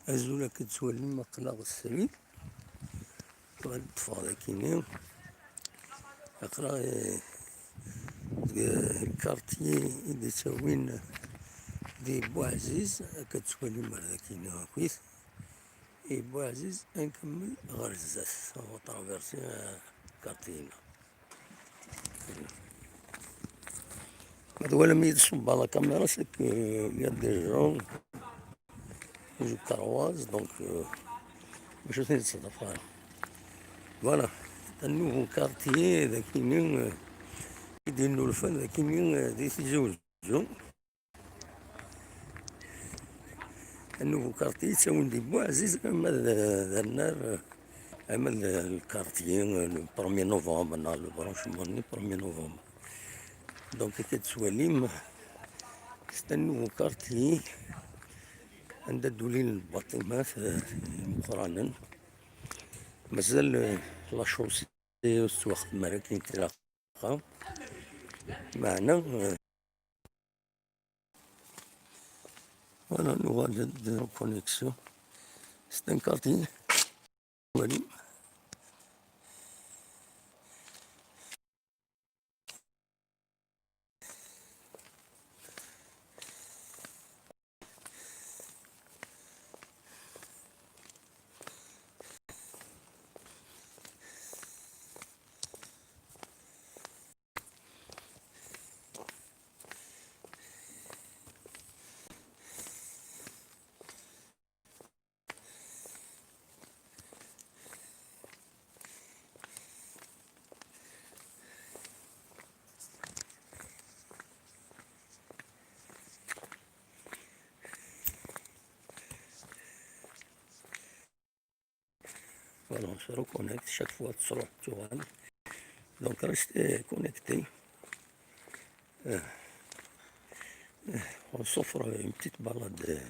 أزولا كتسوالي مقلع السرير غادي كيني أقرا الكارتيي اللي تسوين دي بوعزيز كتسوالي مرة كيني كويس إي بوعزيز نكمل غرزاس هو ترافيرسي كارتينا. هذا لم يتصب على كاميرا سي كو يا دي جون جو كرواز دونك باش نتصدف. فوالا النوفو كارتيي ذاك يدير الفن ذاك دي تيزوزو النوفو كارتيي تساوي دي بوعزيز اما النار اما الكارتيي لو 1 نوفمبر لو برونشمون 1 نوفمبر. دونك كتسواليم سي ان نوفو كارتيي عند دولين الباطيمات مقرانا مازال لا شوسي السواق مراكين تلاقى معنا. فوالا نوفال دو كونيكسيون سي ان كارتيي Voilà, on se reconnecte chaque fois sur Donc restez connectés. On s'offre une petite balade.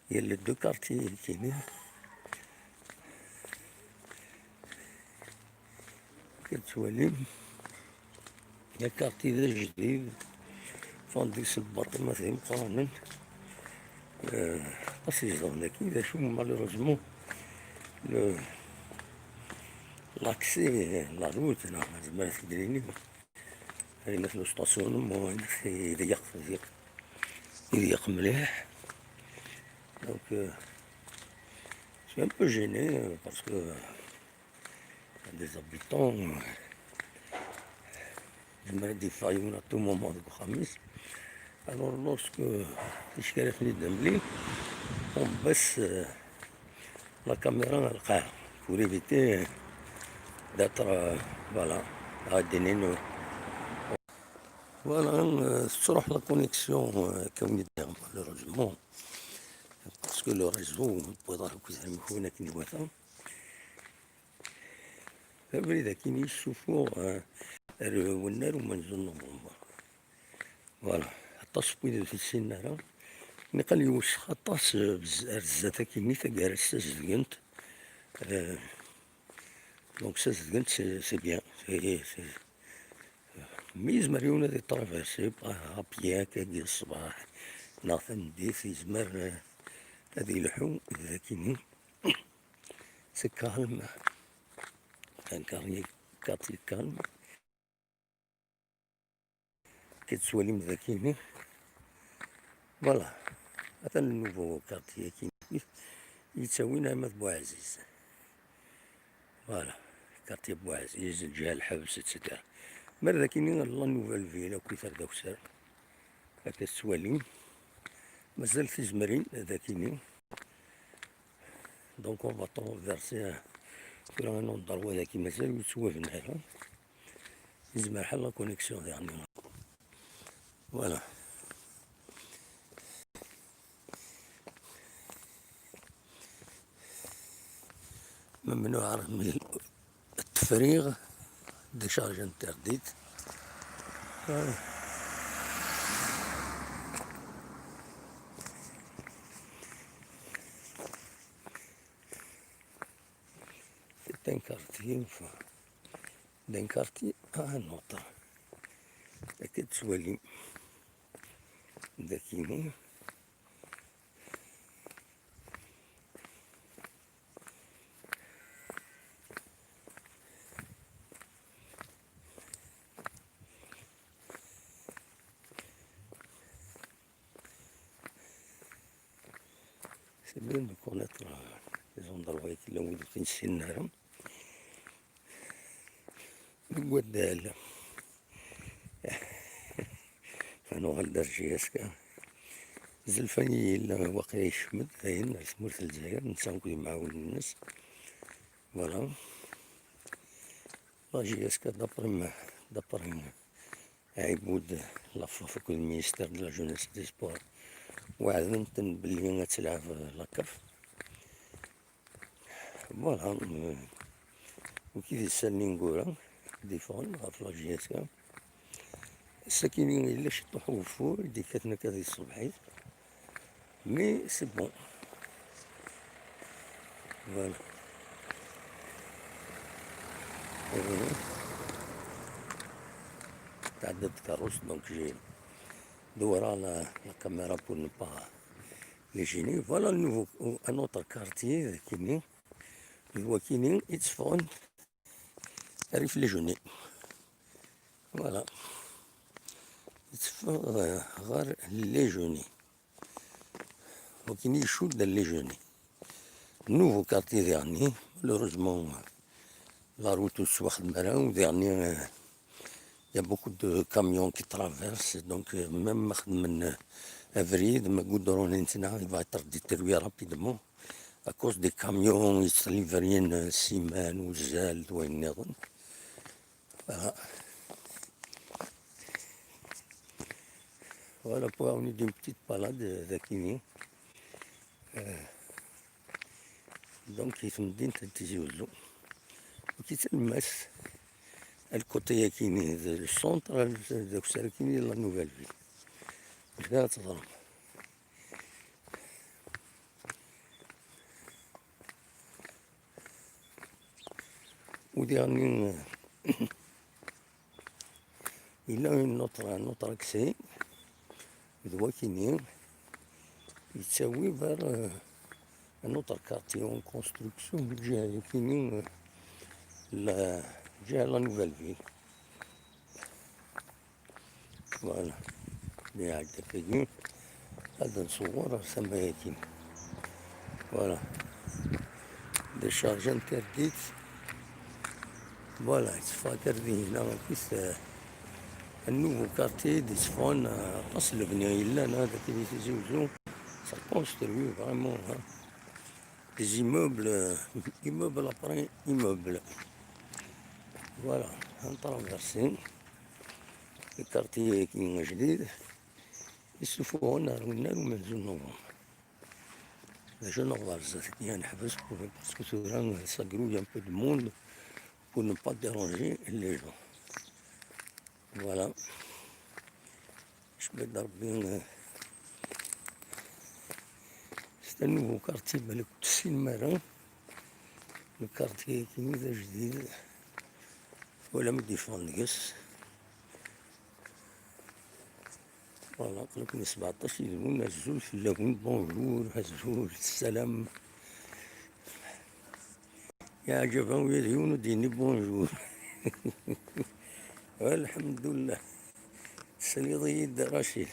Il y a les deux quartiers qui sont كتولي يا كارتي ذا جديد فونديس الباطمة في مقارنة قصي كي ذا شو مالوروزمون لاكسي لا روت زعما تدريني هنا في ستاسيونمون يضيق يضيق يضيق مليح. دونك سي ان بو جيني باسكو دي زابيتون زعما دي فايون تو مومون دو خميس. الور لورسكو تشكرتني دملي اون بس لا كاميرا نلقاها pour éviter d'être voilà غاديين. فوالا تروح لا كونيكسيون كوني مالوروزمون باسكو لو ريزو بوضع كوزان مكونة كي نواتا فبريدا كي يشوفو والنار ومنزل نوفمبر. فوالا التصوير في السنة نقل يوسخ طاس بزاف كيني تاكارس سازدكنت. دونك سازدكنت سي بيان سي مي يزمر يونا دي ترافيرسي ابيان كاكي الصباح ناث نديث يزمر هذه يلحو إذا كيني سي كالم كان كارني كارتي كالم كتسوالي مذاكيني. فوالا هذا النوفو كارتيي كي يتساوي نعمة بوعزيز. فوالا كارتي بوعزيز الجهة الحبس اتسيتيرا. مرة كاينين لا نوفال فيلا كي داك هكا السوالين مازال في زمرين هذا كاينين. دونك اون فا ترافيرسي كل ان دروا هذاك مازال يتسوى في النهار يزمر حال لا كونيكسيون يعني. فوالا ممنوع رمي التفريغ ديشارج انترديت. C'est un quartier, d'un quartier à un autre. كتسوالي داكيني. C'est bien de connaître les endroits qui l'ont vu. الودال نوغل دار JSK زلفاني إلا واقع يشمد كاين سمورة الجزائر نساوي معاون الناس. Voilà, la JSK, d'après عبود la FAF, le ministère de la Jeunesse, des Sports, وعدنتن بلي تلعب la CAF. Voilà, وكي يسالني نقولها ديفون غاف la JSK الساكنين إلا شطحو وفور دي كاتنا كذا الصبحيت, mais c'est bon, voilà. تعدد carrosses, donc j'ai دورا la caméra pour ne pas les gêner. Voilà le nouveau, un autre quartier كيني هو كيني يتسفون ريف les Jaunets. Voilà, يتفون غير les Jaunets وكيني يشود les Jaunets, nouveau quartier dernier. Malheureusement, la route تواخد dernier, il y a beaucoup de camions qui traversent, donc même من avril, ما goudron il va être détruit rapidement à cause des camions يتليفرين ciment وزال وين النظام. Voilà. Voilà pour avoir une petite balade ذاكيني. Donc في مدينة تيزي وزو وكي تلمس ال côté كاين ال centre داك كاين la nouvelle ville واش تضرب. ودي il a un autre accès دوا كاينين يتساوي vers un autre quartier en construction بالجهة كاينين la جهة la nouvelle ville. Voilà, اللي هذا نصور سما. Voilà, décharge interdite. Voilà, يتفاكر هنا كيس ال nouveau quartier دي سفون اصل البنية الا هذا كي تيزوزو ça construit vraiment des immeubles, immeuble après immeuble. Voilà, on traverse ال quartier كاين جديد يسوفوهن رونا ومنزل نوفمبر je نغضر زات نحبس parce que ça grouille un peu de monde pour ne pas déranger les gens. Voilà. Je vais. C'est un nouveau quartier, بالك السين le quartier كاين جديد ولا مديفونديس. Voilà, قلت 17 يقولون الزول في اللاغون bonjour هزول السلام يا عجبا ويديون ديني bonjour والحمد لله سليضي رشيد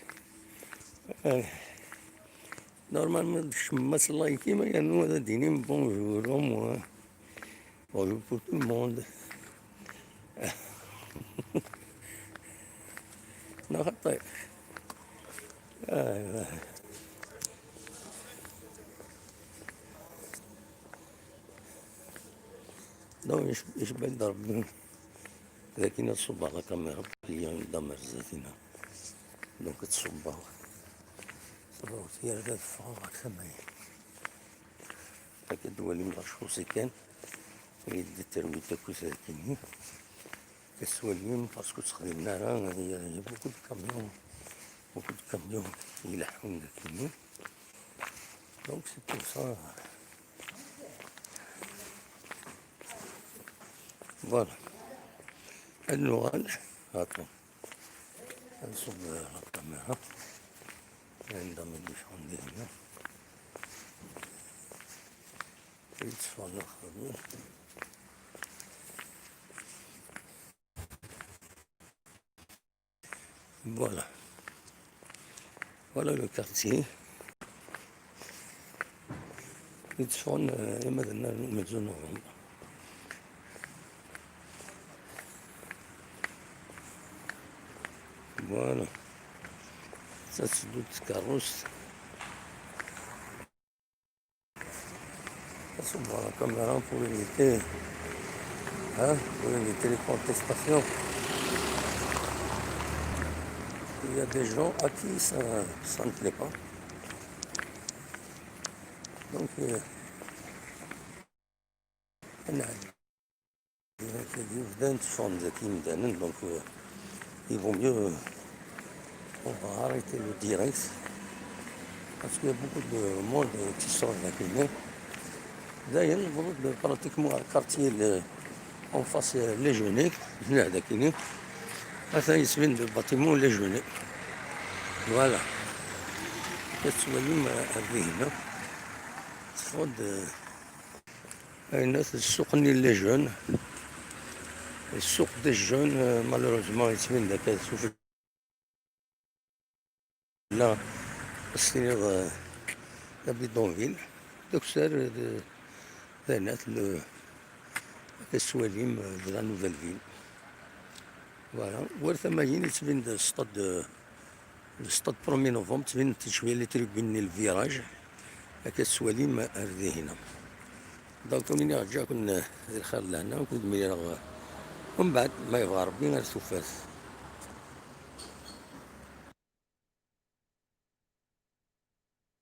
normalement شمس الله كيما يعني هذا ديني bonjour, au moins bonjour pour tout le monde. طيب. Donc يشبه ضرب لكن تصب على كاميرا هي دمر زيتنا donc تصب هي ثمانية لكن الدول من chaussée كان يدي تروي تاكل ساكنين كسوالين parce que تخدمنا راه هي beaucoup de camions, beaucoup de camions يلحون داكيني, donc c'est pour ça. Voilà. النوغال هاتو نصب الكاميرا عندما ديفوندي هنا يتصفى. Voilà. Voilà le quartier. يتفون مثلا مزون نوفمبر. Voilà. Ça, c'est d'autres carrosses. Ça, on la caméra pour éviter, hein, pour éviter les contestations. Il y a des gens à qui ça ne plaît pas. Donc, donc il vaut mieux, on va arrêter le direct parce qu'il y a beaucoup de monde qui sort de la clinique. D'ailleurs, pratiquement le quartier en face les jeunes, هذا يسمين le bâtiment les jeunes. Voilà. كتولي هنا تفوض الناس السوق les jeunes, السوق des jeunes, malheureusement يتبين داك سوف لا السينيغ la bidonville. Donc c'est le السواليم de la nouvelle ville. Voilà. ورثما تبين le stade 1er novembre, تبين شويه les tribunes, ال virage هكا السواليم هذه هنا. Donc مني رجعكم الخير لهنا وكنت ملي ومن بعد ما يبغى ربي غير سوفاس.